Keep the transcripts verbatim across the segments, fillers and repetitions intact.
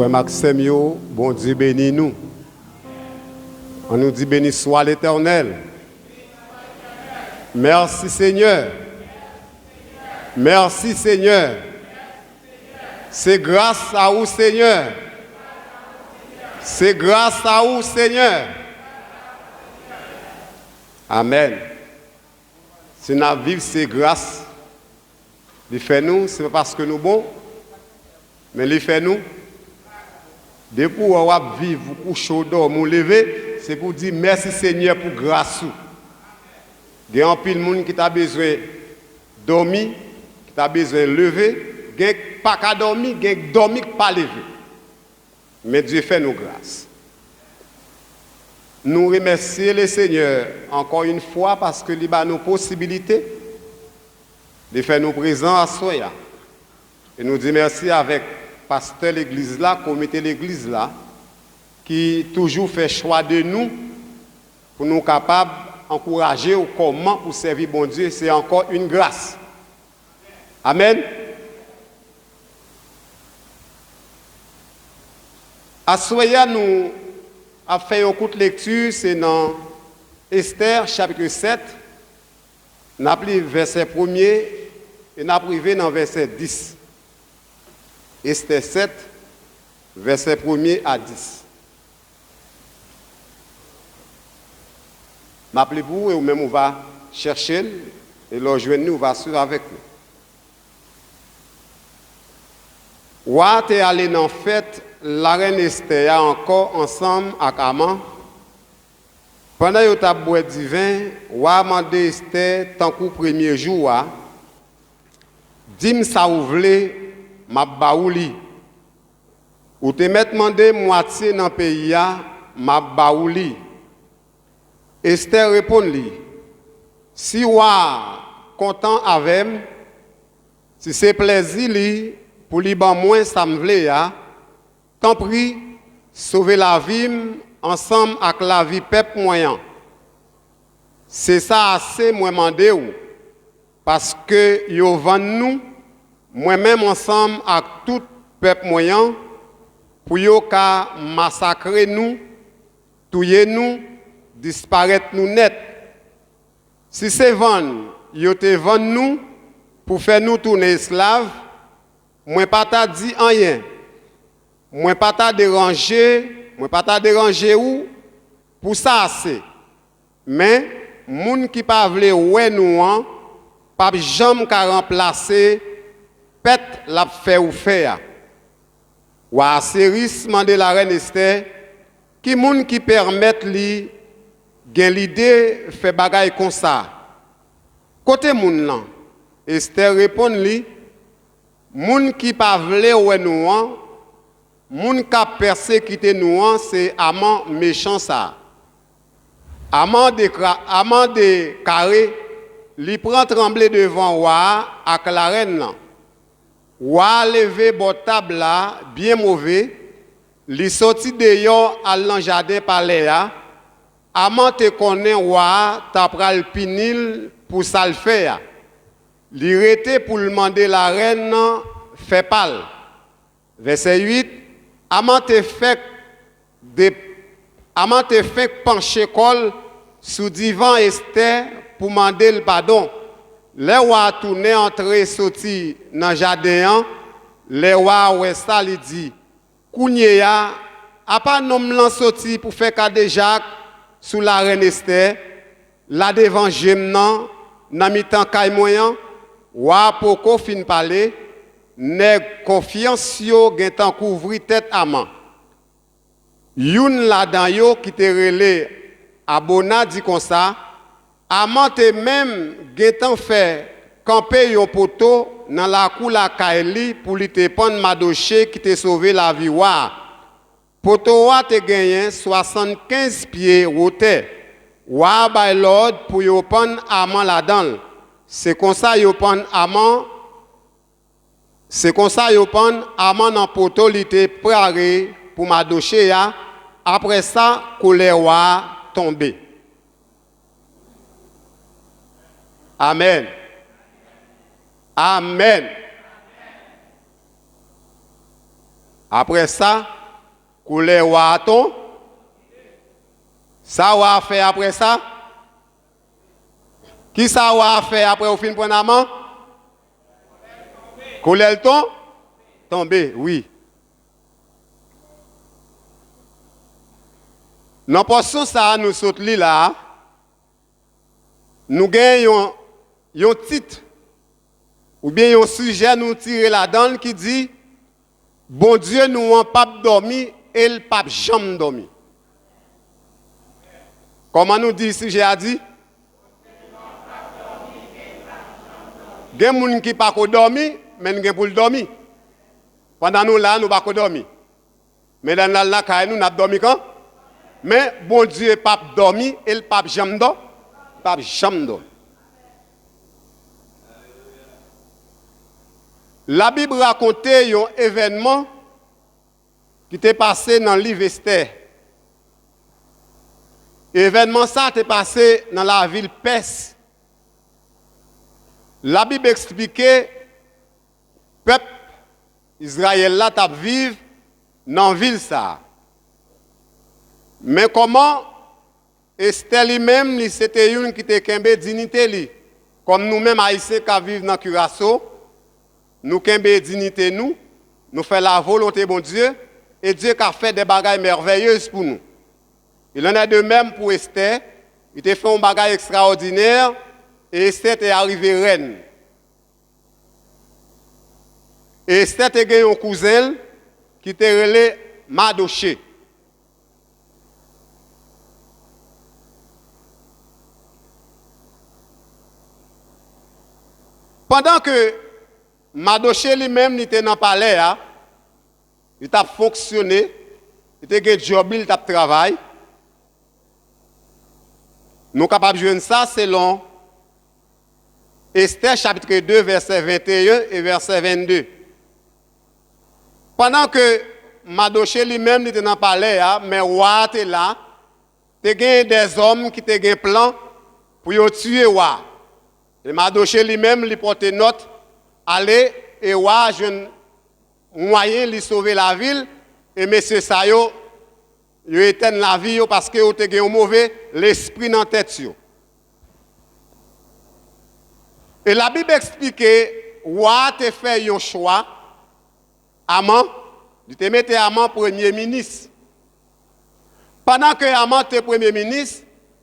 Frè m ak sè m yo, Bondye beni nou. Ann nou di, Béni soit l'Éternel. Mèsi, Senyè. Mèsi, Senyè. Se gras a ou, Senyè. Se gras a ou, Senyè. Amèn. Si n ap viv, se gras li fè nou, se pa paske nou bon, men li fè nou. Depi w wè w ap viv, ou kouche, w dòmi, w leve, se pou w di, Mèsi, Senyè, pou gras ou. Gen anpil moun ki ta bezwen dòmi, ki ta bezwen leve, gen k pa ka dòmi, gen k dòmi k pa leve. Men Dye fè nou gras. Nou remèsye Lesenyè ankò yon fwa paske li ba nou posibilite, li fè nou prezan aswè a. E nou di mèsi avèk pastè legliz la, komite legliz la, ki toujou fè chwa de nou pou nou kapab ankouraje w kòman pou sèvi Bondye. Se ankò yon gras. Amèn. Aswè a, nou ap fè yon kout lekti, se nan Estè, chapit sèt, n ap li vèsè premye e n ap rive nan vèsè dis. Estè sèt, vèsè premye a dis. M ap li pou ou, e ou menm ou va chèche l, e lè w jwenn li, ou va swiv avèk nou. Wa a te ale nan fèt larèn Estè a ankò ansanm ak Aman. Pandan yo t ap bwè diven, wa a mande Estè tankou premye jou a, Di m sa ou vle, m ap ba ou li. Ou te mèt mande m mwatye nan peyi a, m ap ba ou li. Estè reponn li, Si wa a kontan avè m, si se plèzi li pou li ban mwen sa m vle a, tanpri, sove lavi m ansanm ak lavi pèp mwen an. Se sa ase mwen mande w, paske yo vann nou, mwen menm ansanm ak tout pèp mwen an, pou yo ka masakre nou, touye nou, disparèt nou nèt. Si se vann yo te vann nou pou fè nou tounen esklav, mwen pa ta di anyen. Mwen pa ta deranje, mwen pa ta deranje ou pou sa ase. Men, moun ki pa vle wè nou an p ap janm ka ranplase pèt l ap fè ou fè a. Wa Aseris mande larèn Estè ki moun ki pèmèt li gen lide fè bagay konsa. Kote moun lan? Estè reponn li, Moun ki pa vle wè nou an, moun k ap pèsekite nou an, se Aman mechan sa a. Aman dekra, Aman dekare, li pran tranble devan wa a ak larèn lan. Wa a leve bò tab la byen move, li soti deyò al nan jaden palè a. Aman te konnen wa a ta pral pini l pou sa l fè a. Li rete pou l mande larèn nan fè pa l. Vèsè uit, Aman te fèk de, Aman te fenk panche kò l sou divan Estè pou mande l padon. Lè wa a tounen antre soti nan jaden an, lè wa a wè sa, li di, Kounye a, apa nonm lan soti pou fè kadejak sou larèn Estè, la devan je m nan, nan mitan kay mwen an? Wa a poko fin pale, nèg konfyans yo gentan kouvri tèt Aman. Youn ladan yo ki te rele Abona di konsa, Aman te menm gentan fè kanpe yon poto nan lakou lakay li pou li te pann Madoche ki te sove lavi wa a. Poto a te genyen swasannkenz pye wotè. Wa a bay lòd pou yo pann Aman ladan l. Se konsa yo pann Aman, se konsa yo pann Aman nan poto li te pare pou Madoche a. Apre sa, kolè wa a tonbe. Amèn. Amèn. Apre sa, koulè wa a ton. Sa wa a fè apre sa? Ki sa wa a fè apre ou fin pran Aman? Koulè l ton? Tonbe, wi. Nan pòsyon sa a nou sot li la a, nou gen yon, yon tit oubyen yon sijè nou tire ladan l ki di, Bondye nou an p ap dòmi e l p ap janm dòmi. Kòman nou di sijè a di? Gen moun ki pa ko dòmi, men l gen pou l dòmi. Pandan nou la, nou pa ko dòmi. Men lè n al lakay nou, n ap dòmi kan? Men Bondye p ap dòmi e l p ap janm dò, p ap janm dòmi. Labib rakonte yon evènman ki te pase nan liv Estè. Evènman sa a te pase nan lavil Pès. Labib eksplike pèp Izrayèl la t ap viv nan vil sa a. Men kòman Estè li menm, li se te youn ki te kenbe diyite li. Kòm nou menm Ayisyen k ap viv nan Kiraso, nou kenbe diyite nou, nou fè lavolonte Bondye, e Dye ka fè de bagay mèvèyez pou nou. Il en est de même pou Estè, li te fè yon bagay ekstraòdinè, e Estè te arive rèn. Estè te gen yon kouzen l ki te rele Madoche. Pandan ke Madoche li menm li te nan palè a, li t ap fonksyone, li te gen djòb li, li t ap travay. Nou kapab jwenn sa selon Estè chapit de, vèsè venteyen e vèsè vennde. Pandan ke Madoche li menm li te nan palè a, men wa a te la, te gen dèzòm ki te gen plan pou yo tiye wa a. E Madoche li menm, li pote nòt ale, e wa a jwenn mwayen li sove lavi l, e mesye sa yo, yo etèn lavi yo paske yo te gen yon move lespri nan tèt yo. E Labib eksplike, wa a te fè yon chwa, Aman, li te mete Aman premye minis. Pandan ke Aman te premye minis,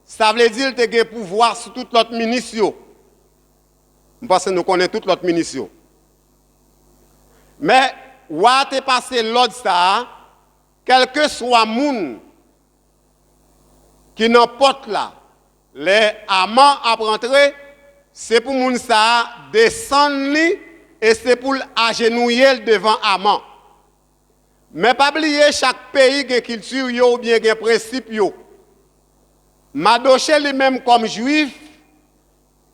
sa vle di l te gen pouvwa sou tout lòt minis yo. M panse nou konnen tout lòt minis yo. Men, wa a te pase lòd sa a, kèlkeswa moun ki nan pòt la, lè Aman ap rantre, se pou moun sa a desann li e se pou l ajenouye l devan Aman. Men pa bliye, chak peyi gen kilti yo oubyen gen prensip yo. Madoche li menm kòm Jwif,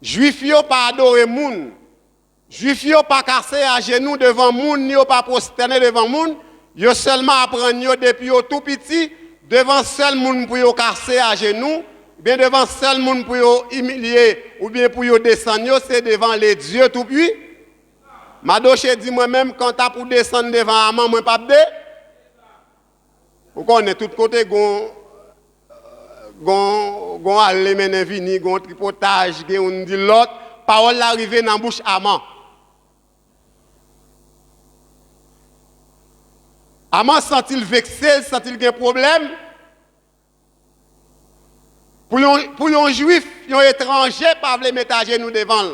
Jwif yo pa adore moun. Jwif yo pa kase ajenou devan moun, ni yo pa pwostène devan moun. Yo sèlman aprann yo depi yo tou piti, devan sèl moun pou yo kase ajenou, oubyen devan sèl moun pou yo imilye, oubyen pou yo desann yo, se devan Ledye Toupwi. Madoche di, mwen menm, kanta pou desann devan Aman, mwen p ap de. Ou konnen, tout kote gon, gon, gon ale mennen vini, gon tripotaj, gen youn di lòt, pawòl la rive nan bouch Aman. Aman santi l vekse, l santi l gen pwoblèm. Pou yon, pou yon Jwif, yon etranje pa vle met ajenou devan l.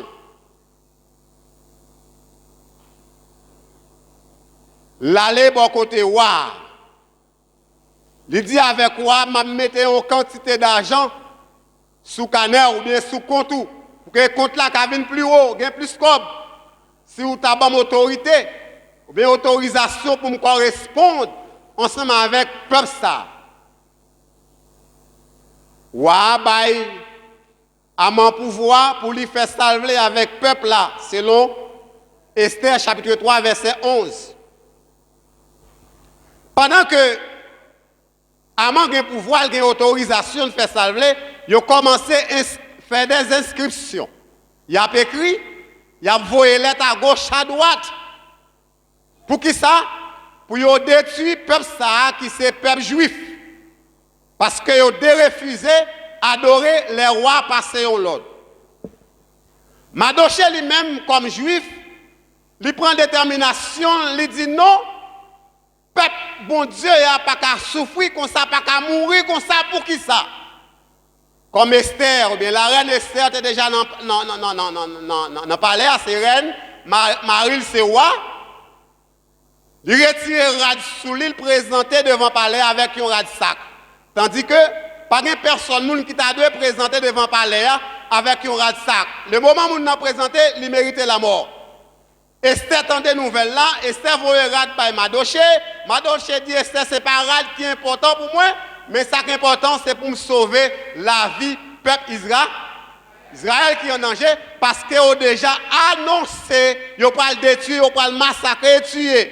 L ale bò kote wa a. Li di avèk wa a, m ap mete yon kantite dajan sou kanè w oubyen sou kont ou, pou ke kont la ka vin pli wo, gen plis kòb. Si w ta ban m otorite, oubyen otorizasyon pou m kòresponn ansanm avèk pèp sa a. Wa a bay Aman pouvwa pou li fè sa l vle avèk pèp la, selon Estè chapit twa, vèsè onz. Pandan ke Aman gen pouvwa, l gen otorizasyon, l fè sa l vle, yo kòmanse ens-, fè dèzenskripsyon. Y ap ekri, y ap voye lèt agoch, adwat. Poukisa? pou yo detwi pèp sa a ki se pèp jwif, paske yo derefize adore lè wa pase yon lòd. Madoche li menm, kòm jwif, li pran detèminasyon, li di non, pèp Bondye a pa ka soufri konsa, pa ka mouri konsa, poukisa? Kòm Estè, oubyen larèn Estè te deja nan, nan, nan palè a, se rèn, ma-, mari l se wa, li retire rad sou li, l prezante devan palè avèk yon rad sak. Tandike, pa gen pèsòn moun ki ta dwe prezante devan palè a avèk yon rad sak. Lemoman moun nan prezante, li merite lanmò. Estè tande nouvèl la, Estè voye rad bay Madoche. Madoche di Estè, se pa rad ki enpòtan pou mwen, men sa k enpòtan, se pou m sove lavi pèp Izra-, Izrayèl ki an danje, paske yo deja anonse yo pral detwi, yo pral masakre e tiye.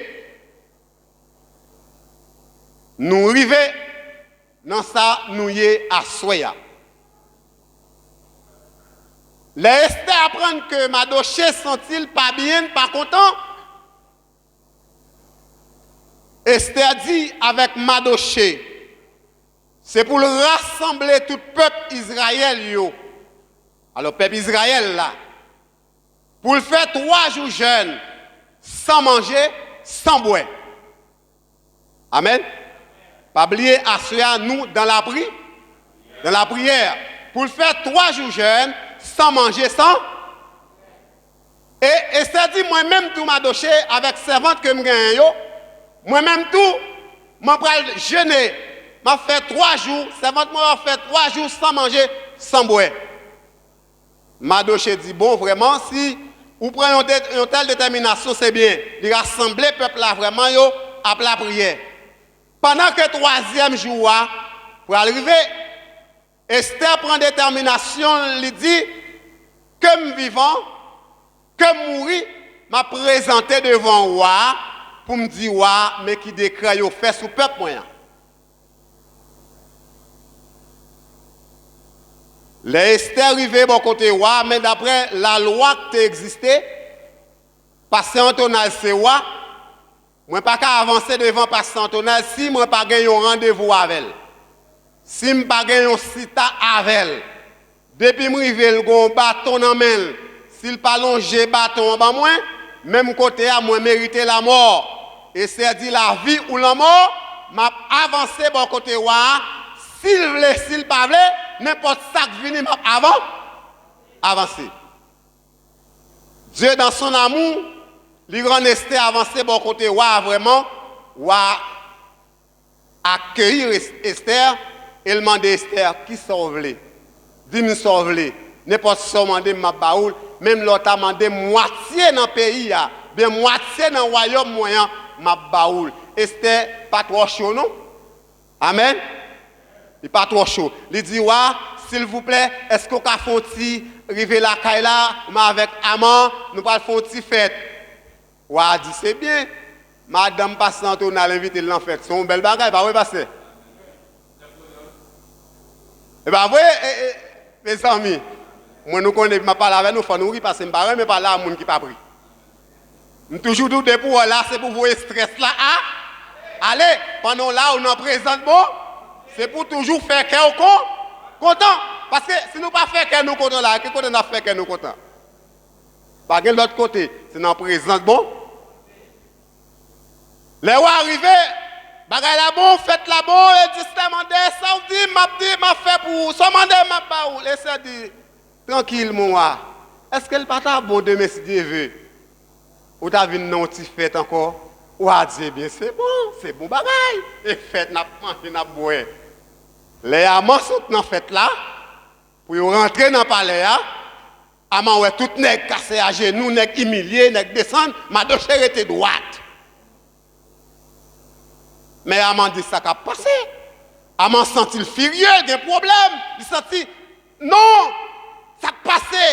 Nou rive nan sa nou ye aswè a. Lè Estè aprann ke Madoche santi l pa byen, l pa kontan, Estè di avèk Madoche, se pou l rasanble tout pèp Izrayèl yo. Alò, pèp Izrayèl la, pou l fè twa jou jèn, san manje, san bwè. Amèn. Pa bliye, aswè a, nou dan lapri-, dan lapriyè. Pou l fè twa jou jèn, san manje, san. E Estè di, mwen menm tou, Madoche, avèk sèvant ke m genyen yo, mwen menm tou, mwen pral jene. M ap fè twa jou, sèvant mwen ap fè twa jou san manje, san bwè. Madoche di, bon, vrèman, si ou pran yon de-, yon tèl detèminasyon, se byen. Li rasanble pèp la vrèman yo ap lapriyè. Pandan ke twazyèm jou a pral rive, Estè pran detèminasyon, li di, ke m vivan, ke m mouri, m ap prezante devan wa a pou m di wa a, men ki dekrè yo fè sou pèp mwen an. Lè Estè rive bò kote wa a, men daprè lalwa k te egziste, pastè Antonal se wa, mwen pa ka avanse devan pastè Antonal si mwen pa gen yon randevou avè l, si m pa gen yon sita avè l. Depi m rive, l gen yon baton nan men l. Si l pa lonje baton an ban mwen, menm kote a, mwen merite lanmò. Estè di, lavi ou lanmò, m ap avanse bò kote wa a. Si l vle, si l pa vle, nenpòt sa k vini, m ap avan-, avanse. Dieu, dans son amour, li rann Estè avanse bò kote wa a vrèman. Wa a akeyi Estè e l mande Estè, kisa w vle? Di m sa w vle. Nenpòt sa w mande m, m ap ba ou l. Menm lè w ta mande m mwatye nan peyi a, byen mwatye nan wayòm mwen an, m ap ba ou l. Estè pa twò cho, non. Amèn. Li pa twò cho. Li di, wa, silvouplè, èske w ka fè yon ti rive lakay la, mwen avèk Aman, nou pral fè yon ti fèt. Wa a di, se byen, madanm pastè Antonal envite l nan fèt. Se yon bèl bagay, pa vre, pastè? E pa vre, e, e, mezanmi? Mwen, nou konnen, epi m ap pale avè nou, fò nou ri, paske m pa renmen pale a moun ki p ap ri. M toujou di w, depi w la, se pou voye estrès la a, ale. Pandan w la, ou nan prezans bon, se pou toujou fè kè w kon-, kontan. Paske si nou pa fè kè nou kontan la, ki kote n ap fè kè nou kontan? Pa gen lòt kote, se nan prezans bon. Lè w a rive, bagay la bon, fèt la bon, e di Estè mande, sa w di, m ap di, m ap fè pou ou. Sa w mande, m ap ba ou. Estè di, trankil, mon wa. Èske l pa ta bon demen, si Dye ve, ou ta vin nan yon ti fèt ankò? Wa di, ebyen, se bon, se bon bagay. E fèt, n ap manje, n ap bwè. Lè Aman sot nan fèt la, pou yo rantre nan palè a, Aman wè tout nèg kase ajenou, nèg imilye, nèg desann, Madoche rete dwat. Men Aman di sa k ap pase. Aman santi l firye, l gen pwoblèm. Li santi, non, sa k pase?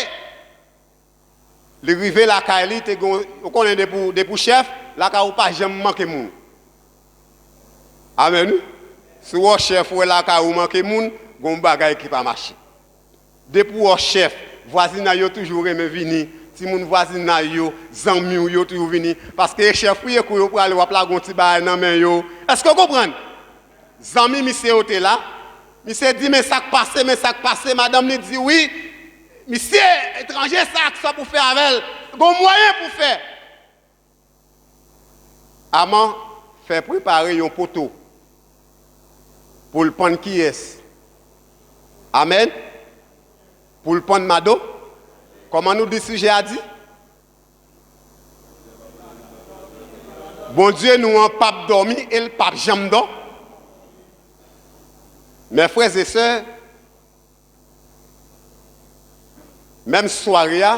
Li rive lakay li, te gon, ou konnen depi w, depi w chèf, lakay ou pa janm manke moun. Amèn, wi. Si w wè chèf ou wè lakay ou manke moun, gon bagay ki pa mache. Depi w wè chèf, vwazinay yo toujou renmen vini, Timoun vwazinay yo, zanmi w yo toujou vini. Paske e chèf ou ye, kou yo prale, w ap lage yon ti bagay nan men yo. Èske w konprann? Zanmi misye yo te la. Misye di, "Men sa k pase, men sa k pase." Madanm li di, "Wi, misye etranje sa, kisa pou fè avè l? Gon mwayen pou fè." Aman fè prepare yon poto pou l pann kiyès? Amèn. Pou l pann Mado. Kòman nou di sijè a di? Bondye nou an p ap dòmi e l p ap janm dòmi. Men frè e sè, menm sware a,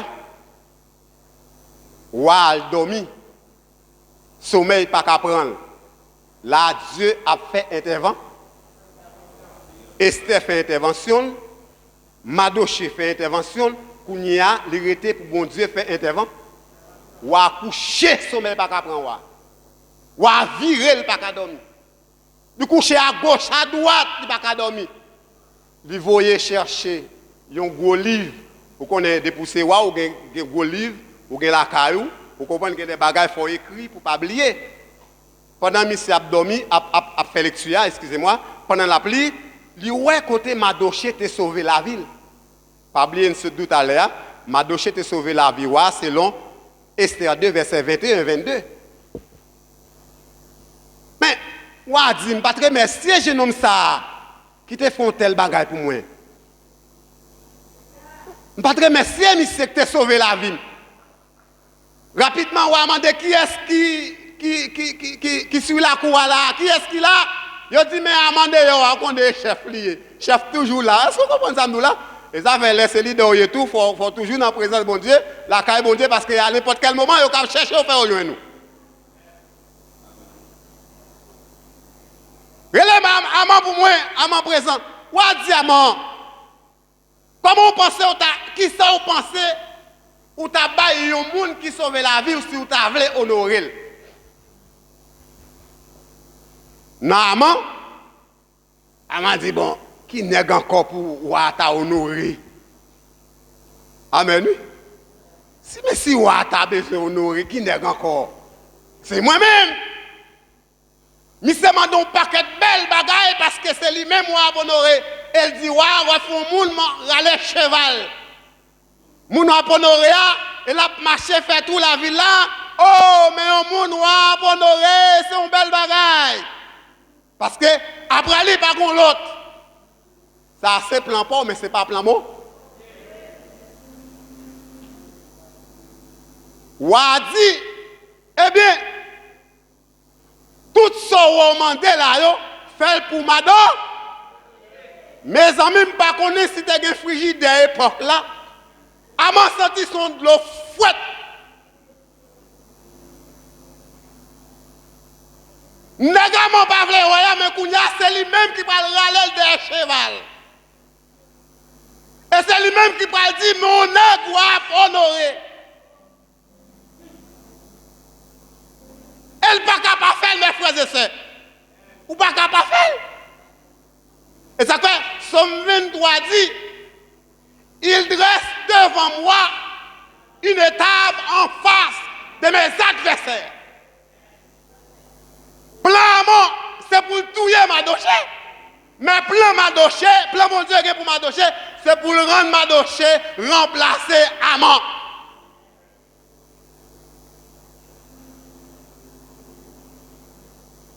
wa a al dòmi. Somèy pa ka pran l. La, Dye ap fè entèvan. Estè fè entèvansyon l. Madoche fè entèvansyon l. Kounye a, li rete pou Bondye fè entèvan. Wa kouche, somèy pa ka pran wa. Wa vire, l pa ka dòmi. Li kouche agoch, adwat, li pa ka dòmi. Li voye chèche yon gwo liv. Ou konnen, depi w se wa, ou gen, gen gwo liv, ou gen lakay ou, ou konprann gen de bagay fò w ekri pou w pa bliye. Pandan misye ap dòmi, ap, ap, ap fè lekti a, eskize mwa, pandan l ap li, li wè kote Madoche te sove lavi l. Pa bliye n sot di w talè a, Madoche te sove lavi wa selon Estè de, vèsè venteyen, vennde. Men, wa di, "M pa t remèsye jennonm sa a ki te fè yon tèl bagay pou mwen. M pa t remèsye misye ki te sove lavi m." Rapidman, wa mande, "Kiyès ki, ki, ki, ki, ki, ki sou lakou a la a? Kiyès ki la?" Yo di, "Men Aman deyò a, ou konnen e chèf li ye." Chèf toujou la. Èske w konprann sa m di w la? E sa fè lè se lidè w ye tou, fò, fò w toujou nan prezans Bondye, lakay Bondye, paske a nenpòt kèl moman, yo ka ap chèche w, fè yo jwenn ou. "Rele m Am-, Aman pou mwen, Aman prezan." Wa di Aman, "Kòman w panse w ta, kisa w panse ou ta bay yon moun ki sove lavi w si w ta vle onore l?" Nan Aman, Aman di, "Bon, ki nèg ankò pou wa ta onore?" Amèn, wi. Si, men si wa ta bezwen onore, ki nèg ankò? Se mwen menm. Misye mande yon pakèt bèl bagay paske se li menm wa ap onore. E l di, "Wa, w ap fè yon moun man-, rale cheval." Moun w ap onore a, e l ap mache fè tou lavil la. O, men yon moun wa ap onore, se yon bèl bagay. Paske apre li, pa gen lòt. Sa a se plan pa w, men se pa plan mwen. Wa a di, "Ebyen, tout sa w wè w mande la yo, fè l pou Mado." Mezanmi, m pa konnen si te gen frijidè epòk la. Aman santi se yon dlo fwèt. Nèg Aman pa vle wè a, men kounye a, se li menm ki pral rale l dèyè cheval. E se li menm ki pral di, "Men yon nèg w ap onore." E l pa ka pa fè l, men frè e sè. Ou pa ka pa fè l. E sa k fè, Sòm venntwa di, "Il dresse devant moi une table en face de mes adversaires." Plan Aman, se pou l touye Madoche. Men plan Madoche, plan Bondye gen pou Madoche, se pou l rann Madoche ranplase Aman.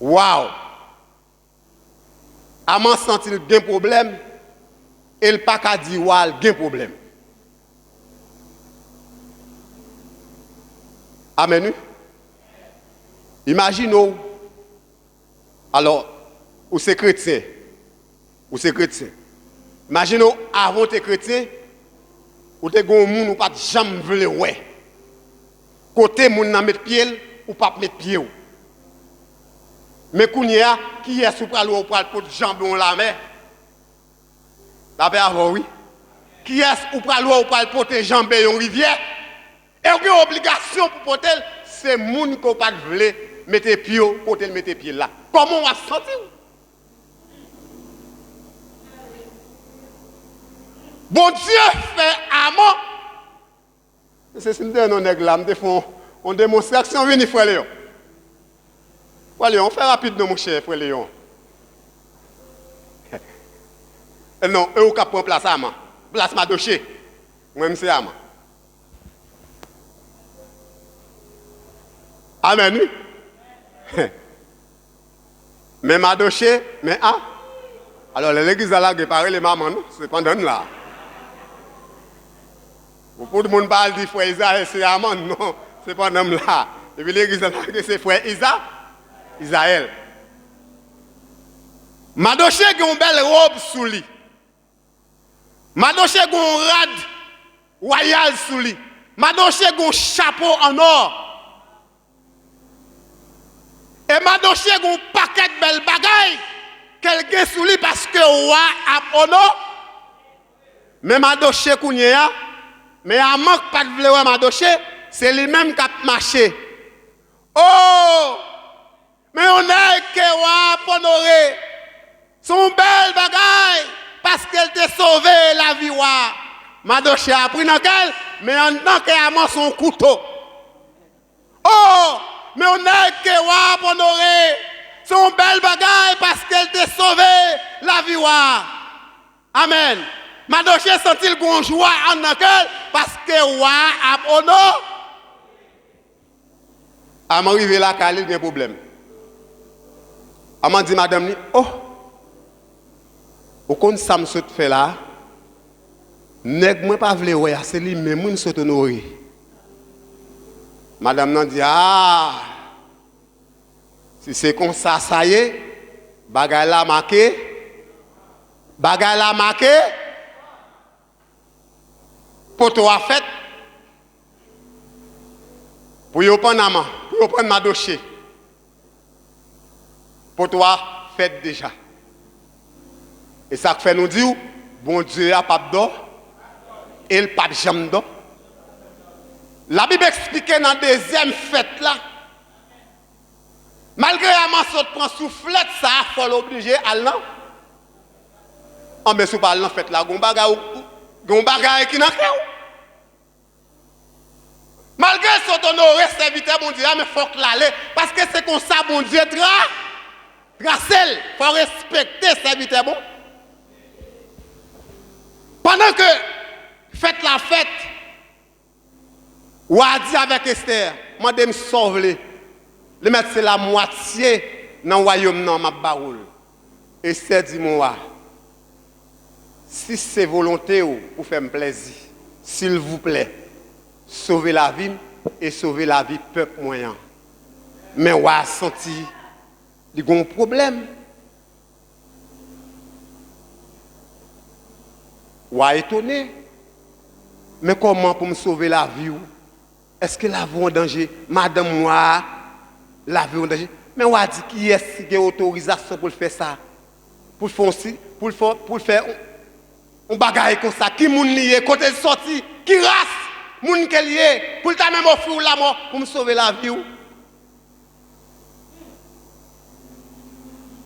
Waw! Aman santi l gen pwoblèm e l pa ka di wa l gen pwoblèm. Amèn, wi. Imajine w, alò, ou se kretyen. Ou se kretyen. Imajine w, avan w te kretyen, ou te gen yon moun ou pa t janm vle wè. Kote moun nan met pye l, ou p ap met pye w. Men kounye a, kiyès ou pral wè ou pral pot janbe yon lamè? Lapè avè w, wi. Kiyès ou pral wè ou pral pote janbe yon rivyè? E w gen obligasyon pou pote l, se moun ke w pa t vle mete pye w kote l mete pye l la. Kòman w ap santi w? Bondye fè Aman. Se si m te nan nèg la, m te fè yon, yon demonstraksyon, vini, frè Leyon. Frè Leyon, fè rapid non, monchè, frè Leyon. Non, e ou k ap pran plas Aman. Plas Madoche. Mwen, m se Aman. Amèn, wi. Men Madoche, men a. Alò, lè legliz la lage, pa rele m Aman, non. Se pandan m la. Pou tout moun pa al di frè Izayèl se Aman, non. Se pandan m la. Epi legliz la lage, se frè Iza, Izayèl. Madoche gen yon bèl wòb sou li. Madoche gen yon rad wayal sou li. Madoche gen yon chapo an ò. E Madoche gen yon pakèt bèl bagay ke l gen sou li paske wa ap onore. Men Madoche kounye a, men Aman k pa t vle wè Madoche, se li menm k ap mache. O! Men yon nèg ke wa ap onore. Se yon bèl bagay, paske l te sove lavi wa. Madoche a pri nan kè l, men anndan kè Aman se yon kouto. O, men yon nèg ke wa ap onore, se yon bèl bagay, paske l te sove lavi wa. Amèn. Madoche santi l gon jwa anndan kè l, paske wa ap onore. Aman rive lakay li, li gen pwoblèm. Aman di madanm li, o, ou konn sa m sot fè la? Nèg mwen pa vle wè a, se li menm wi m sot onore. Madanm nan di, a, si se konsa sa ye, bagay la make, bagay la make, poto a fèt, pou yo pann Aman, pou yo pann Madoche. Poto a fèt deja. E sa k fè nou di w, Bondye a p ap dò, e l p ap janm dò. Labib eksplike nan dezyèm fèt la, malgre Aman sot pran souflèt sa a, fò l oblije al nan. Anben, si w pa al nan fèt la, gon bagay, gon bagay ki nan kè w. Malgre l sot onore sèvitè Bondye a, men fòk l ale, paske se konsa Bondye tra, trase l. Fò w respekte sèvitè Bon. Pandan ke fèt la fèt, wa a di avèk Estè, mande m sa w vle. Li mèt se lamwatye nan wayòm nan m ap ba ou l. Estè di, mon wa, si se volonte w pou fè m plèzi, silvouplè, sove lavi m e sove lavi pèp mwen an. Men wa a santi li gen yon pwoblèm. Wa etone. Men kòman pou m sove lavi w? Èske lavi w an danje? Madanm wa a, lavi w an danje? Men wa di, kiyès ki gen otorizasyon pou l fè sa? Pou l fè yon si, pou l fè, pou l fè yon, yon bagay konsa? Ki moun li ye? Kote l sòti? Ki ras moun ke l ye? Pou l ta menm ofri w lamò pou m sove lavi w?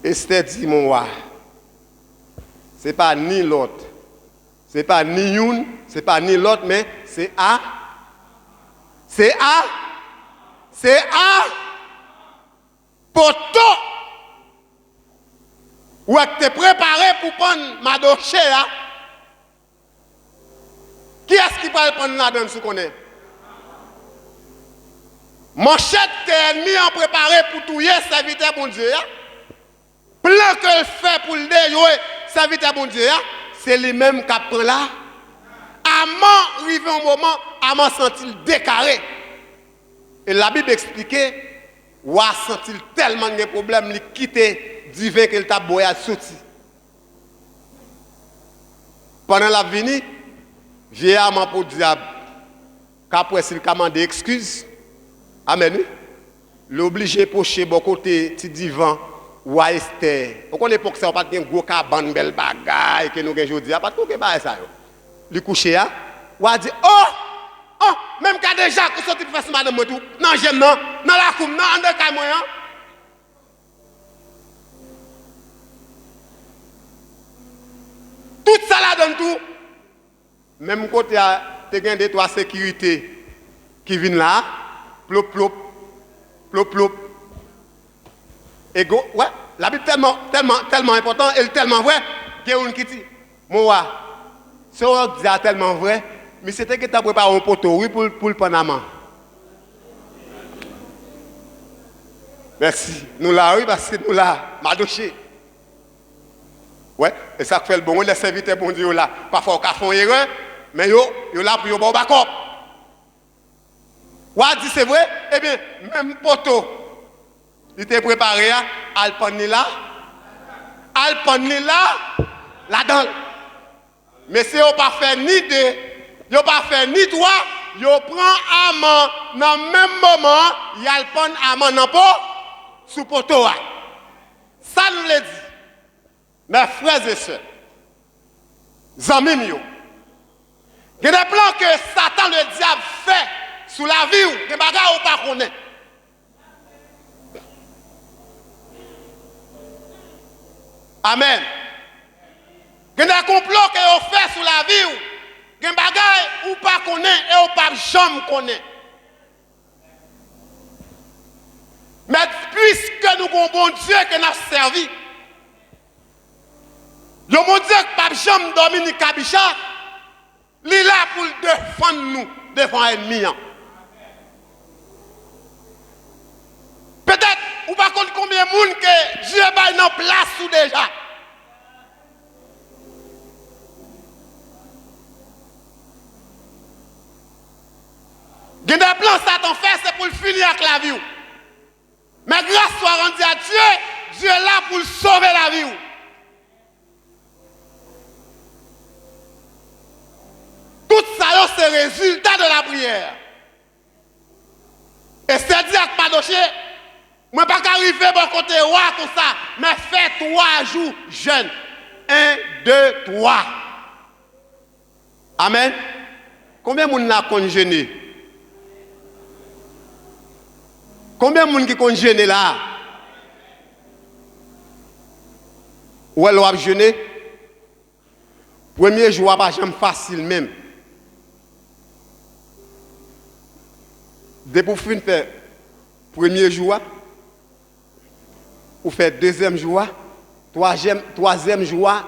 Estè di, mon wa, se pa ni lòt, se pa ni youn, se pa ni lòt, men se a, se a, se a poto ou wè k te prepare pou pann Madoche a. Kiyès ki pral pann ladan l, si w konnen? Manchèt ke ènmi an prepare pou touye sèvitè Bondye a, plan ke l fè pou l dejwe sèvitè Bondye a, se li menm k ap pran la. Aman rive yon moman, Aman santi l dekare. E Labib eksplike, wa a santi l tèlman gen pwoblèm, li kite diven ke l t ap bwè a soti. Pandan l ap vini, vye Aman podyab ka wè si l ka mande ekskiz. Amèn, wi. Li oblije pwoche bò kote ti divan wa Estè. Ou konn epòk sa yo pa t gen gwo kabann bèl bagay ke nou gen jodi a, pa t ko gen bagay sa yo. Li kouche a, wa di, o, o, menm kadejak ou soti pou fè sou madanm mwen tou, nan je m nan, nan lakou m nan, anndan kay mwen an. Tout sa ladan l tou. Menm kote a, te gen de twa sekirite. ki vin la a, plop, plop, plop, plop. E go, wè, Labib tèlman, tèlman, tèlman enpòtan, e l tèlman vrè, gen youn ki di, mon wa, sa w di a tèlman vrè, misye te gentan prepare yon poto, wi, pou l, pou l pann aman. Mèsi. Nou la, wi, paske nou la, madoche. Wè, e sa k fè l bon, wi, lè sèvitè Bondye yo la. Pafwa, w ka fè yon erè, men yo, yo la pou yo ba w bakòp. W a di, se vre? Ebyen, menm poto li te prepare a, al pann li la, al pann li la, ladan l. Mesye yo pa fè ni de, yo pa fè ni twa, yo pran aman nan menm moman an, y al pann aman nan po, sou poto a. Sa n vle di? Mè frè e sè, zanmi m yo, gen de plan ke Satan Ledyab fè sou lavi w, gen bagay ou pa konnen. Amèn. Gen de konplo ke yo fè sou lavi w, gen bagay ou pa konnen e ou p ap janm konnen. Men piske nou gen yon Bondye ke n ap sèvi, yon Bondye k p ap janm dòmi ni kabicha, li la pou l defann nou devan ènmi an. Petèt, ou pa konn konbyen moun ke Dye bay nan plas ou deja. Gen de plan Satan fè, se pou l fini ak lavi w. Men gras swa randi a Dye, Dye la pou l sove lavi w. Tout sa yo se rezilta de lapriyè. Estè di ak Madoche, mwen pa ka rive bò kote wa konsa, men fè twa jou jèn. En, de, twa. Amèn. Konbyen moun la konn jene? Konbyen moun ki konn jene la? Ou wè lè w ap jene, premye jou a pa janm fasil menm. Depi w fin fè premye jou a, ou fè dezyèm jou a, twazyèm, twazyèm jou a,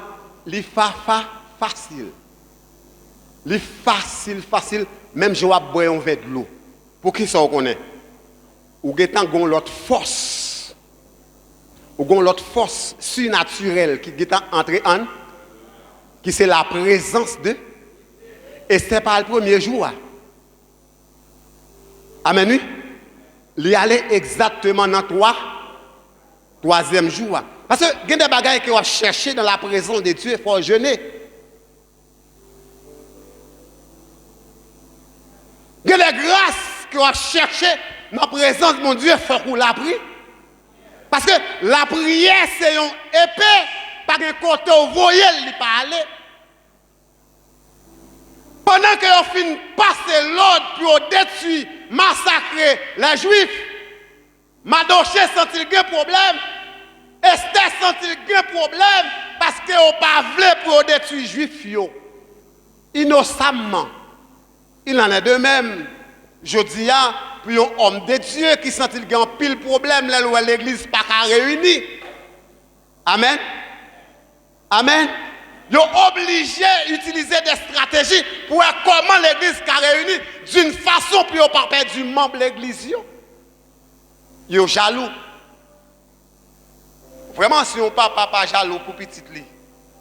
li fa, fa, fasil. Li fasil, fasil, menm jan w ap bwè yon vè dlo. Poukisa w konnen? Ou gentan gen yon lòt fòs. Ou gen yon lòt fòs sinatirèl ki gentan antre ann, ki se laprezans de. Estè pa al premye jou a. Amèn, wi. Li ale egzakteman nan twa, twazyèm jou a. Paske gen de bagay ke w ap chèche nan laprezans de Dye, fò w jene. Gen de gras ke w ap chèche nan prezans Bondye, fòk ou lapri. Paske lapriyè se yon epe, pa gen kote w voye l, li pa ale. Pandan ke yo fin pase lòd pou yo detwi, masakre lè Jwif, Madoche santi l gen pwoblèm, Estè santi l gen pwoblèm, paske yo pa vle pou yo detwi Jwif yo. Inosamman, il en est de même jodi a pou yon òm de Dye ki santi l gen anpil pwoblèm lè l wè legliz pa ka reyini. Amèn. Amèn. Yo oblije itilize de estrateji pou wè kòman legliz ka reyini d'une façon pou yo pa pèdi manm legliz yo. Yo jalou. Vrèman, si yon papa pa jalou pou pitit li,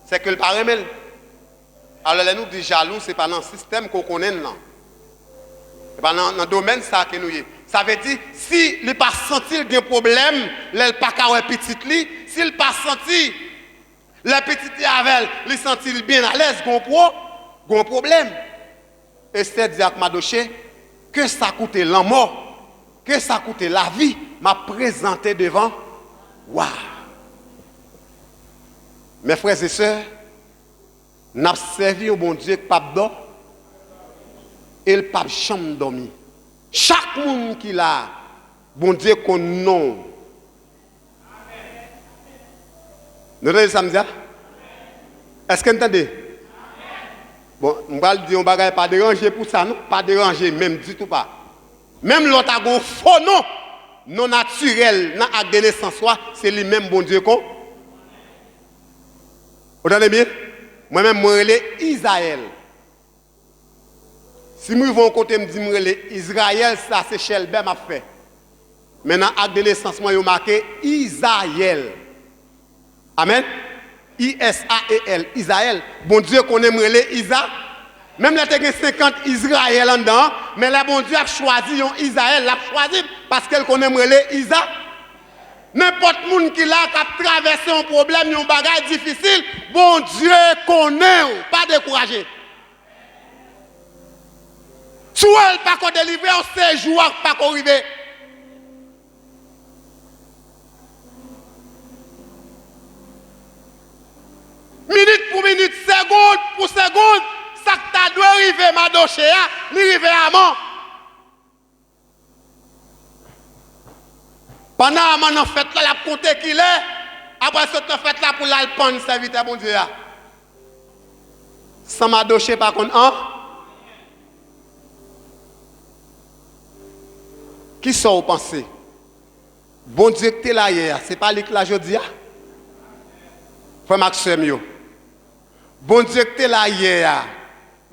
se ke l pa renmen l. Alò, lè nou di jalou, se pa nan sistèm ke w konnen l lan. Se pa nan, nan domèn sa ke nou ye. Sa vle di, si li pa santi l gen pwoblèm lè l pa ka wè pitit li, si l pa santi lè pitit li avè l, li santi l byen alèz, gon pwo-, gon pwoblèm. Estè di ak Madoche, ke sa koute lanmò, ke sa koute lavi, m ap prezante devan wa. Mè frè e sè, n ap sèvi yon Bondye k p ap dò, e l p ap janm dòmi. Chak moun ki la a, Bondye konn non w. Nou tande sa m di a? Èske n tande? Bon, m pral di yon bagay, pa deranje pou sa non, pa deranje menm ditou pa. Menm lè w ta gen yon fo non, non natirèl nan ak de nesans ou a, se li menm Bondye kon. Ou tande byen? Mwen menm, mwen rele Izayèl. Si m rive yon kote, m di m rele Izrayèl, sa se chèlbè m ap fè. Men nan ak de nesans mwen, yo make Izayèl. Amèn. I S A E L, Izayèl. Bondye konnen m rele Iza. Menm lè te gen senkant Izrayèl anndan an, men lè Bondye ap chwazi yon Izayèl, l ap chwazi m paske l konnen m rele Iza. Nenpòt moun ki la k ap travèse yon pwoblèm, yon bagay difisil, Bondye konnen w. Pa dekouraje. Si w wè l pako delivre w, se jou a k pako rive. Minit pou minit, segond pou segond, sa k ta dwe rive Madoche a, li rive Aman. Pandan Aman nan fèt la, l ap konte kilè, apre l sot nan fèt la pou l al pann sèvitè Bondye a. San Madoche pa konn an. Kisa w panse? Bondye k te la yè a, se pa li k la jodi a? Frè m ak sè m yo, Bondye k te la yè a,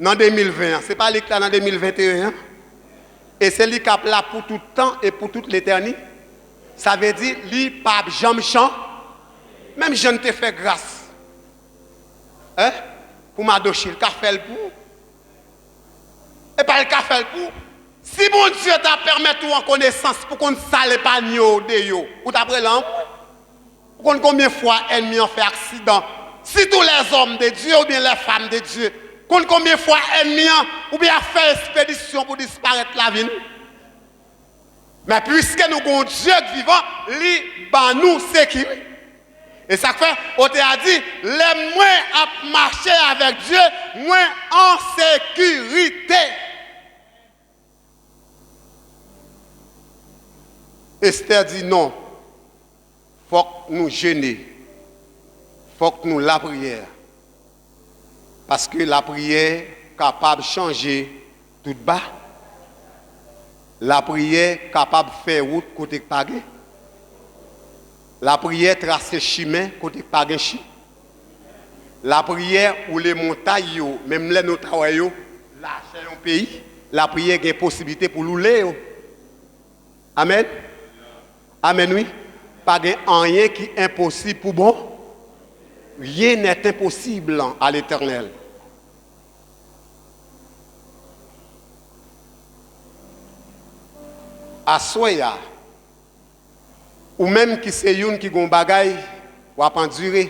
nan de mil ven an, se pa li k la nan de mil venteyen an? E se li k ap la pou tout tan e pou tout letèni. Sa vle di, li p ap janm chan-, menm jan l te fè gras, en, pou Madoche, l ka fè l pou ou. E pa l ka fè l pou ou. Si Bondye ta pèmèt ou an konesans pou konn sa l epanye w de yo, ou t ap rele anmwe? Ou konn konbyen fwa ènmi an fè aksidan? Sitou lèzòm de Dye oubyen lèfam de Dye. Konn konbyen fwa ènmi an oubyen ap fè espedisyon pou disparèt lavi nou? Men piske nou gen yon Dye k vivan, li ban nou sekirite. E sa k fè otè a di, lè mwen ap mache avèk Dye, mwen an sekirite. Estè di non, fòk nou jene, fòk nou lapriyè, paske lapriyè kapab chanje tout ba. Lapriyè kapab fè wout kote k pa gen. Lapriyè trase chimen kote k pa gen chi. Lapriyè woule montay yo, menm lè nou ta wè yo lajè yon peyi, lapriyè gen posiblite pou l woule yo. Amèn. Amèn, wi. Pa gen anyen ki enposib pou bon. Rien n'est impossible à l'Éternel. Aswè a, ou menm ki se youn ki gon bagay w ap andire,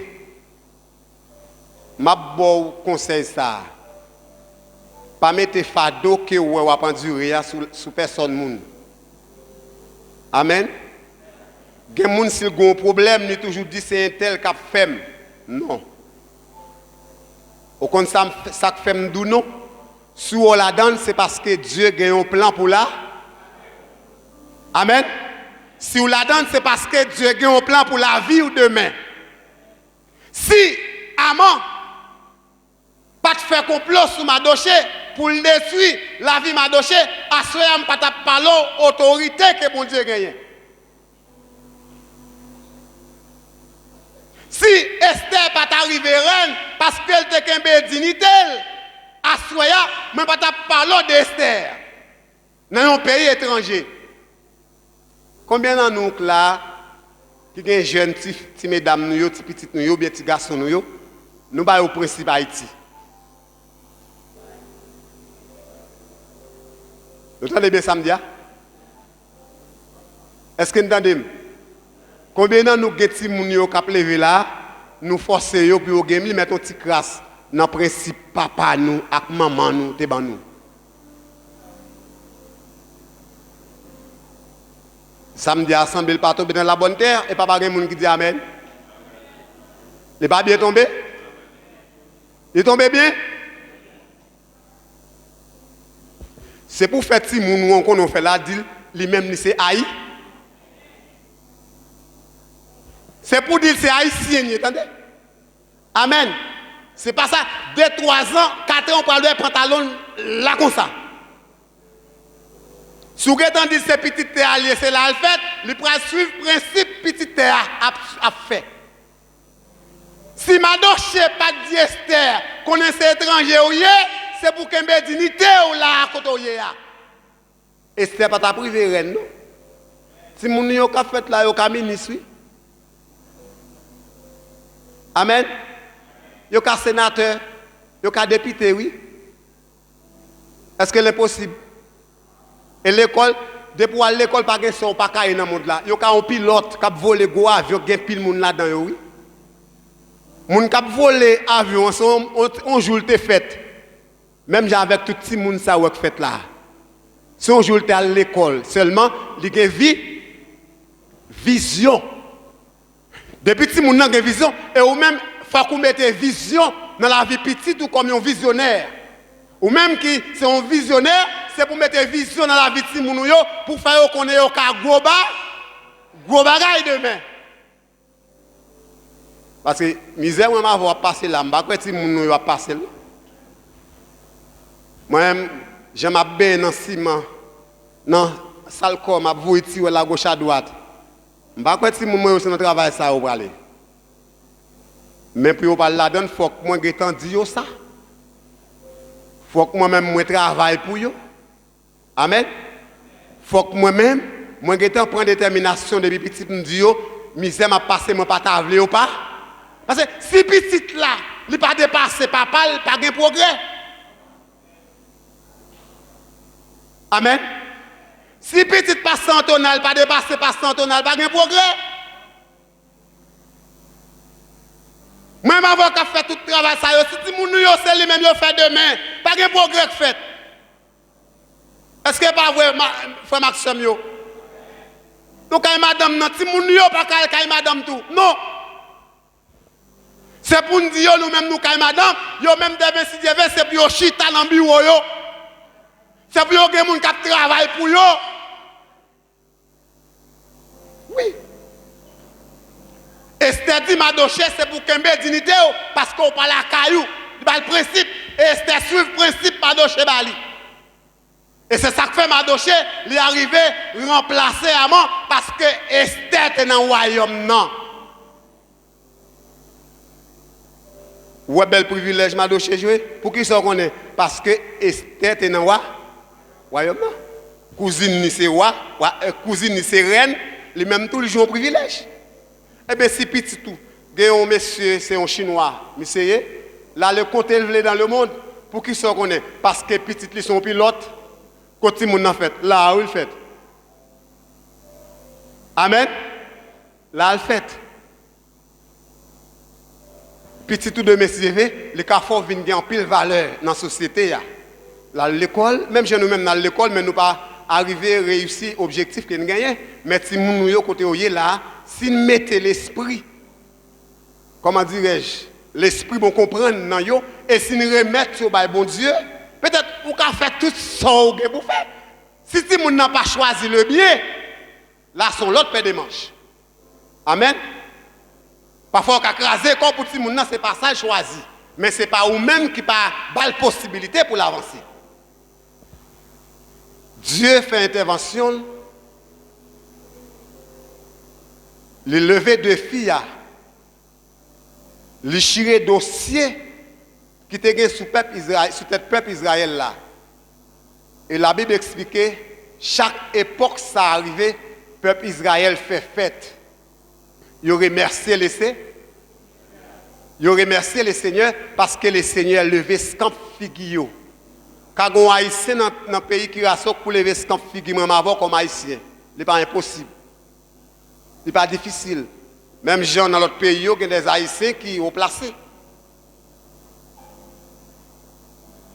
m ap ba w konsèy sa a. Pa mete fado ke w wè w ap andire a sou, sou pèsòn moun. Amèn. Gen moun, si l gen yon pwoblèm, li toujou di se entèl k ap fè m. Non. Ou konn sa m, sa k fè m di w non? Si w ladan l, se paske Dye gen yon plan pou la. Amèn. Si w ladan l, se paske Dye gen yon plan pou lavi w demen. Si Aman pa t fè konplo sou Madoche pou l detwi lavi Madoche, aswè a m pa t ap pale w otorite ke Bondye genyen. Si Estè pa ta rive rèn paske l te kenbe diyite l, aswè a, mwen pa t ap pale w de Estè nan yon peyi etranje. Konbyen nan nou k la ki gen jèn ti, ti medam nou yo, ti pitit nou yo, oubyen ti gason nou yo, nou ba yo prensip Ayiti? Nou tande byen sa m di a? Èske n tande m? Konbyen nan nou gen timoun yo k ap leve la, nou fòse yo pou yo gen, li mèt yon ti kras nan prensip papa nou ak manman nou te ban nou? Sa m di a sanble l pa tonbe nan labòn tè, e pa, pa gen moun ki di amèn. Li pa byen tonbe? Li tonbe byen? Se pou fè timoun ou an konnen w fè la, di l, li menm li se Ayi. Se pou di l se Ayisyen li ye, tande? Amèn. Se pa sa, de, twa zan, kat an, ou pral wè pantalon l la konsa. Tou gentan di se pitit tè a l ye, se la l fèt, li pral swiv prensip pitit tè a ap, ap fè. Si Madoche pa t di Estè, konnen se etranje w ye, se pou kenbe diyite w la a kote w ye a. Estè pa t ap rive rèn, non. Timoun yo k ap fèt la, yo ka minis, wi. Amèn. Yo ka senatè, yo ka depite, wi. Èske l enposib? E lekòl, depi w al lekòl, pa gen sa w pa ka ye nan mond la. Yo ka yon pilòt k ap vole gwo avyon, gen pil moun ladan yo, wi. Moun k ap vole avyon an, se yon, yon, yon jou l te fèt. Menm jan avèk tout timoun sa w wè k fèt la. Se yon jou l te al lekòl, sèlman li gen vi, vizyon. Depi timoun nan gen vizyon, e ou menm, fòk ou mete vizyon nan lavi pitit ou kòm yon vizyonè. Ou menm ki se yon vizyonè, se pou mete vizyon nan lavi timoun ou yo, pou fè yo konnen yo ka gwo ba, gwo bagay demen. Paske mizè mwen m avè w ap pase la, m pa kwè timoun nou yo ap pase l, non. Mwen menm, jan m ap benyen nan siman, nan sal kò, m ap voye ti wèl agoch adwat. M pa kwè timoun mwen yo se nan travay sa yo prale. Men pou yo pral ladan l, fòk mwen gentan di yo sa. Fòk mwen menm mwen travay pou yo. Amèn. Fòk mwen menm, mwen gentan pran detèminasyon depi pitit m di yo, mizè m ap pase, mwen pa ta vle yo pa. Paske si pitit la, li pa depase papa l, pa gen pwogrè. Amèn. Si pitit pastè Antonal pa depase pastè Antonal, pa gen pwogrè. Mwen m avè w k ap fè tout travay sa yo. Si timoun nou yo se li menm yo fè demen, pa gen pwogrè k fèt. Èske pa vre, ma-, frè m ak sè m yo? Nou kay madanm nan, timoun nou yo pa kay, kay madanm tou. Non. Se pou n di yo, nou menm nou kay madanm, yo menm demen, si Dye vle, se pou yo chita nan biwo yo. Se pou yo gen moun k ap travay pou yo. Wi. Estè di Madoche se pou kenbe diyite w, paske w pa lakay ou. Li ba l prensip, e Estè swiv prensip Madoche ba li. E se sa k fè Madoche, li arive ranplase Aman, paske Estè te nan wayòm nan. Ou wè bèl privilèj Madoche jwe? Poukisa w konnen? Paske Estè te nan wa, wayòm nan. Kouzin li se wa, wa, eh, kouzin li se rèn, li menm tou li jwe yon privilèj. Ebyen, si pitit ou gen yon mesye, se yon chinwa, misye ye, l ale kote l vle dans le monde, poukisa w konnen? Paske pitit li se yon pilòt, kote timoun nan fèt, la a wi l fèt. Amèn? La a l fèt. Pitit ou demen, si Dye vle, li ka fè w vin gen anpil valè nan sosyete a. L al lekòl, menm jan nou menm n al lekòl, men nou pa arive reyisi objektif ke n genyen. Men timoun nou yo kote yo ye la a, si n mete lespri, kòman dirèj, lespri bon konprann nan yo, e si n remèt yo bay Bondye, petèt ou ka fè tout sa w gen pou fè. Si timoun nan pa chwazi le byen, la se yon lòt pè de manch. Amèn. Pafwa w ka kraze kò w pou timoun nan, se pa sa l chwazi. Men se pa ou menm ki pa ba l posibilite pou l avanse. Dye fè entèvansyon l, li leve defi a, li chire dosye ki te gen sou pèp Izrayèl, sou tèt pèp Izrayèl la. E Labib eksplike, chak epòk sa a rive, pèp Izrayèl fè fèt. Yo remèsye Lese-, yo remèsye Lesenyè paske Lesenyè leve skanp figi yo. Ka gen yon Ayisyen nan, nan peyi Kirasò k pou leve skanp figi mwen, m avè w kòm Ayisyen. Li pa enposib. Li pa difisil. Menm jan nan lòt peyi yo, gen dè Ayisyen ki wo plase.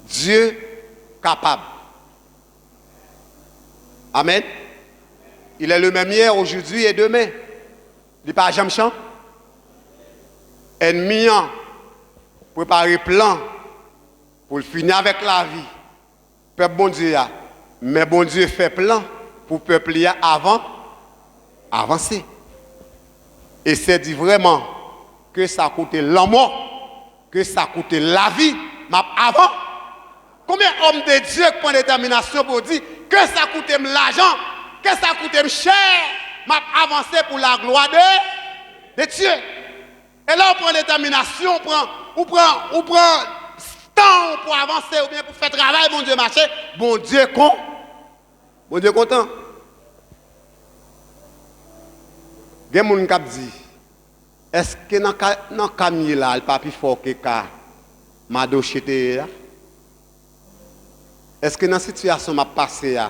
Dye kapab. Amèn. Il est le même hier, aujourd'hui et demain. Li pa janm chanj. Ènmi an prepare plan pou l fini avèk lavi pèp Bondye a, men Bondye fè plan pou pèp li a avan, avanse. Estè di vrèman, ke sa koute lanmò, ke sa koute lavi, m ap avan, Konbyen òm de Dye k pran detèminasyon pou yo di, ke sa koute m lajan, ke sa koute m chè, m ap avanse pou laglwa de, de Dye? E lè w pran detèminasyon, ou pran, ou pran, ou pran tan w pou avanse oubyen pou fè travay Bondye mache, Bondye kon, Bondye kontan. Gen moun k ap di, èske nan ka, nan ka m ye la, li pa pi fò ke ka Madoche te ye a? Èske nan sitiyasyon m ap pase a,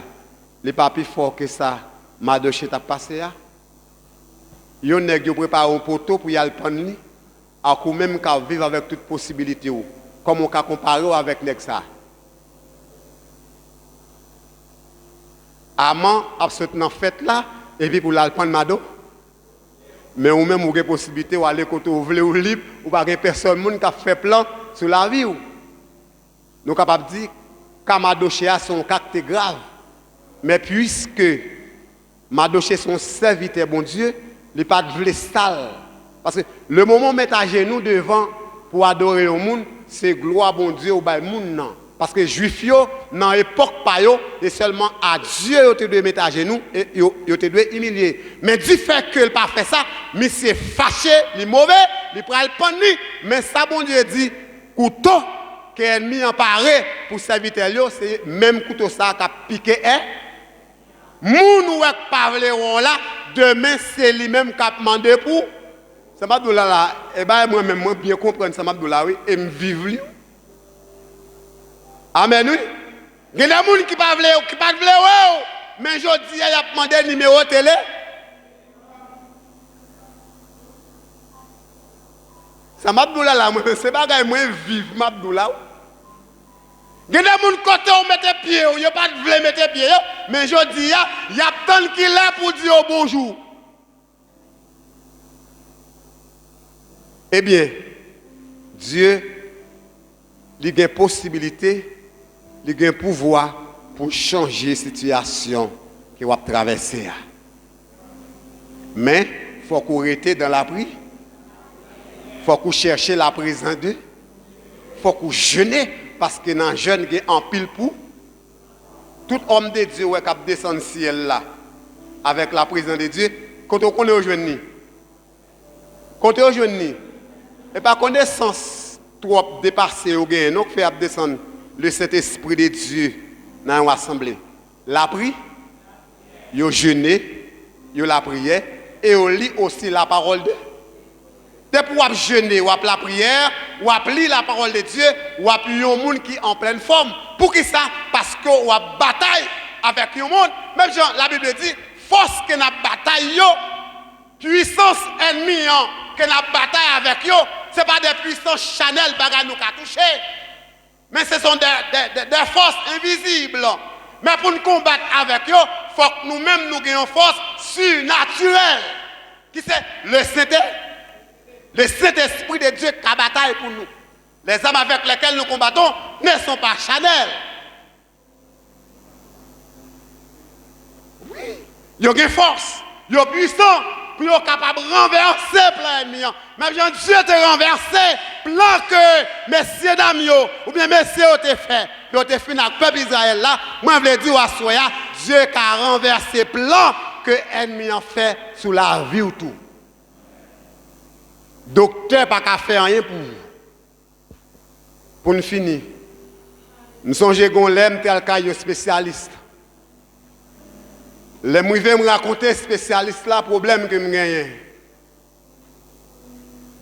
li pa pi fò ke sa Madoche t ap pase a? Yon nèg, yo prepare yon poto pou y al pann li, ak ou menm k ap viv avèk tout posibilite w, kòman w ka konpare w avèk nèg sa? Aman ap sot nan fèt la, epi pou l al pann Mado. Men ou menm, ou gen posiblite w ale kote w vle, ou lib, ou pa gen pèsòn moun k ap fè plan sou lavi w. Nou kapab di, ka Madoche a se yon ka ki te grav. Men piske Madoche se yon sèvitè Bondye, li pa t vle sal. Paske lemoman w met ajenou devan pou adore yon moun, se glwa Bondye ou bay moun nan. Paske Jwif yo, nan epòk pa yo, e sèlman a Dye yo te dwe met ajenou, e yo, yo te dwe imilye. Men difè ke l pa fè sa, misye fache, li move, li pral pann li. Men sa Bondye di, kouto ke ènmi an pare pou sèvitè l yo, se menm kouto sa a k ap pike è. Moun ou wè k pa vle wè w la, demen se li menm k ap mande pou. Sa m ap di w la la, e bay mwen menm, mwen byen konprann sa m ap di w la, wi, e m viv li. Amèn, wi. Gen de moun ki pa vle, ki pa t vle wè w, men jodi a, y ap mande nimewo tele. Sa m ap di w la la, mwen, se bagay mwen viv, m ap di w la, wi. Gen de moun kote w mete pye w, yo pa t vle mete pye yo, men jodi a, y ap tann ki lè pou di yo bonjou. Ebyen, Dye, li gen posibilite, li gen pouvwa pou chanje sitiyasyon ke w ap travèse a. Men, fòk ou rete dan lapri. Fòk ou chèche laprezans de. Fòk ou jene, paske nan jèn gen anpil pou. Tout òm de Dye wè k ap desann syèl la avèk laprezans de Dye, kote w konnen yo jwenn li? Kote yo jwenn li? E pa konesans twòp depase yo genyen non k fè y ap desann le Sentespri de Dye nan yon asanble. Lapri, yo jene, yo lapriyè, e yo li osi lapawòl de. Depi w ap jene, w ap lapriyè, w ap li lapawòl de Dye, w ap yon moun ki an plèn fòm. Poukisa? Paske w ap batay avèk yon moun. Menm jan Labib di, fòs ke n ap batay yo, pwisans ènmi an ke n ap batay avèk yo, se pa de pwisans chanèl bagay nou ka touche. Men se son de, de, de, de fòs envizib. Men pou n konbat avèk yo, fòk nou menm nou gen yon fòs sinatirèl, ki se le Sente, le Sentespri de Dye ka batay pou nou. Les armes avec lesquelles nous combattons ne sont pas charnelles. Wi, yo gen fòs, yo pwisan pou yo kapab ranvèse plan ènmi an. Menm jan Dye te ranvèse plan ke mesye dam yo, oubyen mesye yo te fè, yo te fin ak pèp Izrayèl la, mwen vle di w aswè a, Dye ka ranvèse plan ke ènmi an fè sou lavi w tou. Doktè pa ka fè anyen pou ou. Pou n fini, m sonje gen yon lè m te al kay yon espesyalis. Lè m rive, m rakonte espesyalis la pwoblèm ke m genyen.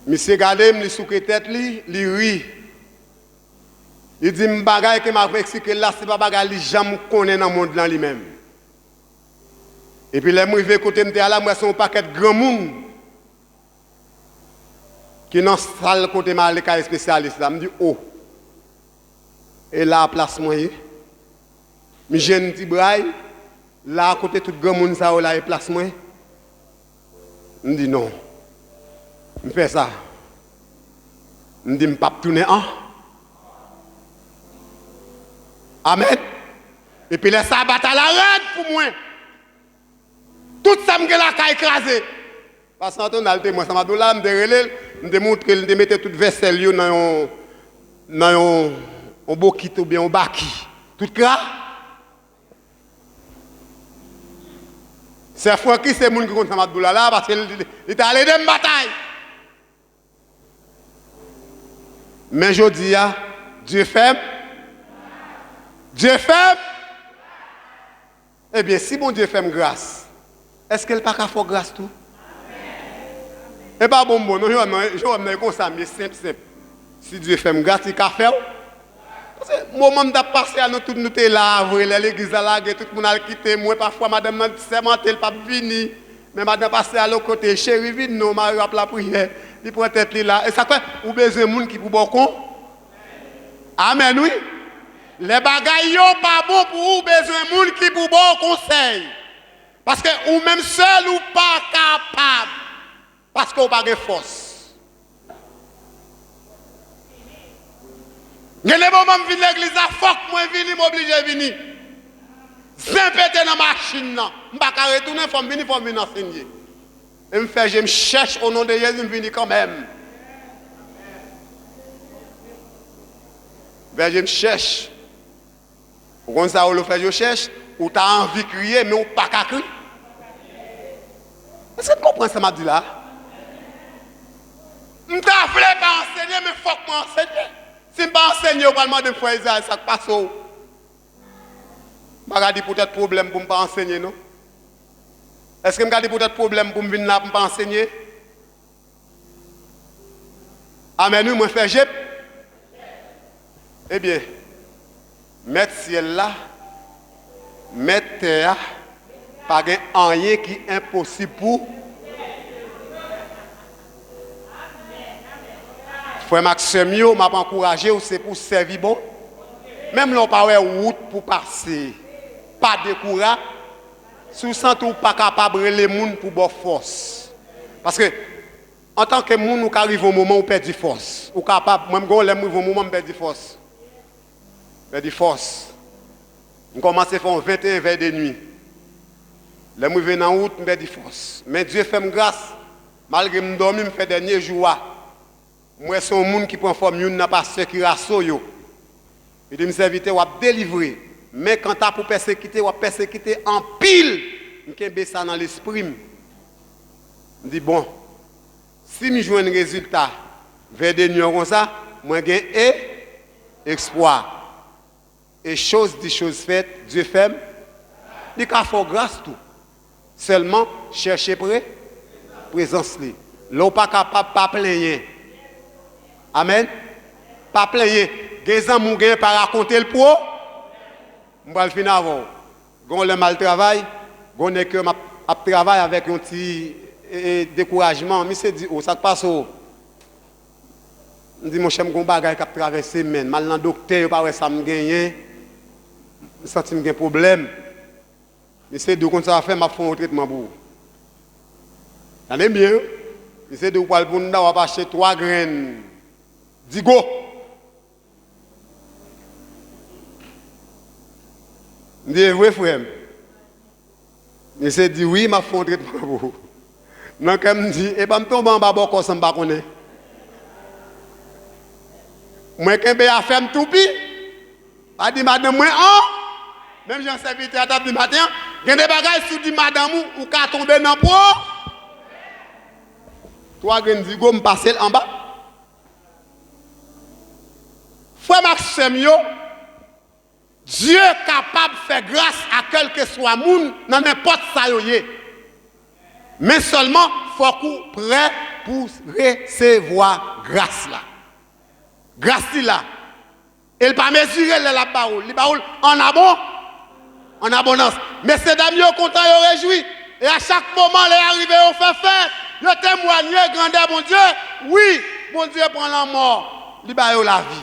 Misye gade m, li souke tèt li, li ri. Li di m bagay ke m ap eksplike l la, se pa bagay li janm konnen nan mond lan li menm. Epi lè m rive kote m te al la, m wè se yon pakèt granmoun ki nan sal kote m ale kay espesyalis la. M di, o, e la a plas mwen ye? M jwenn ti bray la a kote tout granmoun sa yo la, e plas mwen? M di, non. M fè sa. M di, m p ap tounen an. Amèn. Epi lè sa a, batay la rèd pou mwen. Tout sa m gen lakay kraze. Pastè Antonal te mwen, sa m ap di w la, m te rele l, m te montre l, m te mete tout vèsèl yo nan yon, nan yon, yon bokit oubyen yon baki. Tout kra. Sè Francky se moun ki konn sa m ap di w la, la, paske li, li, li t al ede m batay. Men jodi a, Dye fè m. Dye fè m. Ebyen, si Bondye fè m gras, èske l pa ka fè w gras tou? E pa bonbon, non, Jewòm nan, Jewòm nan, e konsa m ye, senp, senp. Si Dye fè m gras, li ka fè w. Paske moman m t ap pase a, nou tout nou te la, vre, lè legliz la lage, tout moun al kite mwen. Pafwa, madanm nan sèmante l p ap vini. Men madanm pastè a lòt kote, cheri, vin non, mari w ap lapriyè. Li pran tèt li la. E sa k fè, ou bezwen moun ki pou ba w kon. Amèn, wi. Lè bagay yo pa bon pou ou, ou bezwen moun ki pou ba w konsèy. Paske ou menm sèl ou pa kapab. Paske ou pa gen fòs. Gen de moman m vin legliz la, fòk mwen vini, m oblije vini. Zen pete nan machin nan. M pa ka retounen, fò m vini, fò m vin ansenye. E m fè je m chèch, o non de Jezi, m vini kanmenm. Fè je m chèch. Ou konn sa yo, lè w fè je w chèch, ou ta anvi kriye, men ou pa ka kriye. Èske n konprann sa m ap di la? M ta vle pa ansenye, men fòk mwen ansenye. Si m pa ansenye, yo pral mande m, frè Israël, sa k pase w? M pa ka di poutèt pwoblèm pou m pa ansenye, non. Èske m ka di poutèt pwoblèm pou m vin la, pou m pa ansenye? Amèn, wi, mwen fè je m. Ebyen, Mèt syèl la, Mèt tè a, pa gen anyen ki enposib pou. Frè m ak sè m yo, m ap ankouraje w, se pou w sèvi bon. Menm lè w pa wè wout pou pase, pa dekoura-, si w santi w pa kapab, rele moun pou ba w fòs. Paske, antanke moun, ou ka rive yon moman ou pèdi fòs. Ou kapab, mwen, m gen yon lè m rive yon moman m pèdi fòs. Pèdi fòs. M kòmanse fè yon venteyen vèy de nwi. Lè m rive nan wout, m pèdi fòs. Men Dye fè m gras, malgre m dòmi, m fè dènye jou a. M wè se yon moun ki pran fòm youn nan pastè Kiraso yo. Li di m, sèvitè, w ap delivre. Men kanta pou pèsekite, w ap pèsekite anpil. M kenbe sa nan lespri m. M di, bon, si m jwenn rezilta vèy de nwi an konsa, mwen gen e, espwa. E choz di choz fèt, Dye fè m, li ka fè w gras tou. Sèlman, chèche pre-, prezans li. Lè w pa kapab, pa plenyen. Amèn. Pa plenyen. Gen zanmi w genyen, pa rakonte l pwo. M pral fin avè w. Gen yon lè m al travay, gen yon nèg ke m ap, ap travay avèk yon ti, e, e, dekourajman. Misye di, o, sa k pase w? M di, monchè, m gen yon bagay k ap travèse m, menn. M al nan doktè, yo pa wè sa m genyen. M santi m gen pwoblèm. Misye di, ou konn sa w ap fè, m ap fè yon tretman pou ou. Tande m byen, wi. Misye di, ou pral Pounda, w ap achte twa grenn digo. M di, e vre, frè m? Misye di, wi, m ap fè yon tretman pou ou. Nan kè m, m di, e ban m tonbe anba bòkò san m pa konnen. Mwen kenbe afè m toupi. Pa di madanm mwen, an! Menm jan sèvitè a t ap di maten an, gen de bagay, si w di madanm ou, ou ka tonbe nan pwo. Twa grenn digo, m pase l anba. Frè m ak sè m yo, Dye kapab fè gras a kèlkeswa moun nan nenpòt sa yo ye. Men sèlman, fòk ou prè pou resevwa gras la. Gras li la. E l pa mezire lè l ap ba ou l. Li ba ou l an abon-, an abondans. Mesye dam yo kontan, yo rejwi. E a chak moman, lè y a rive, yo fè fèt. Yo temwanye grandè Bondye. Wi, Bondye pran lanmò, li ba yo lavi.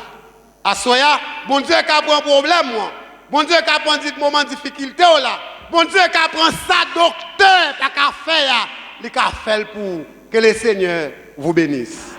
Aswè a, Bondye ka pran pwoblèm ou an. Bondye ka pran di-, moman difikilte w la. Bondye ka pran sa doktè pa ka fè a. Li ka fè l pou ou. Que le Seigneur vous bénisse.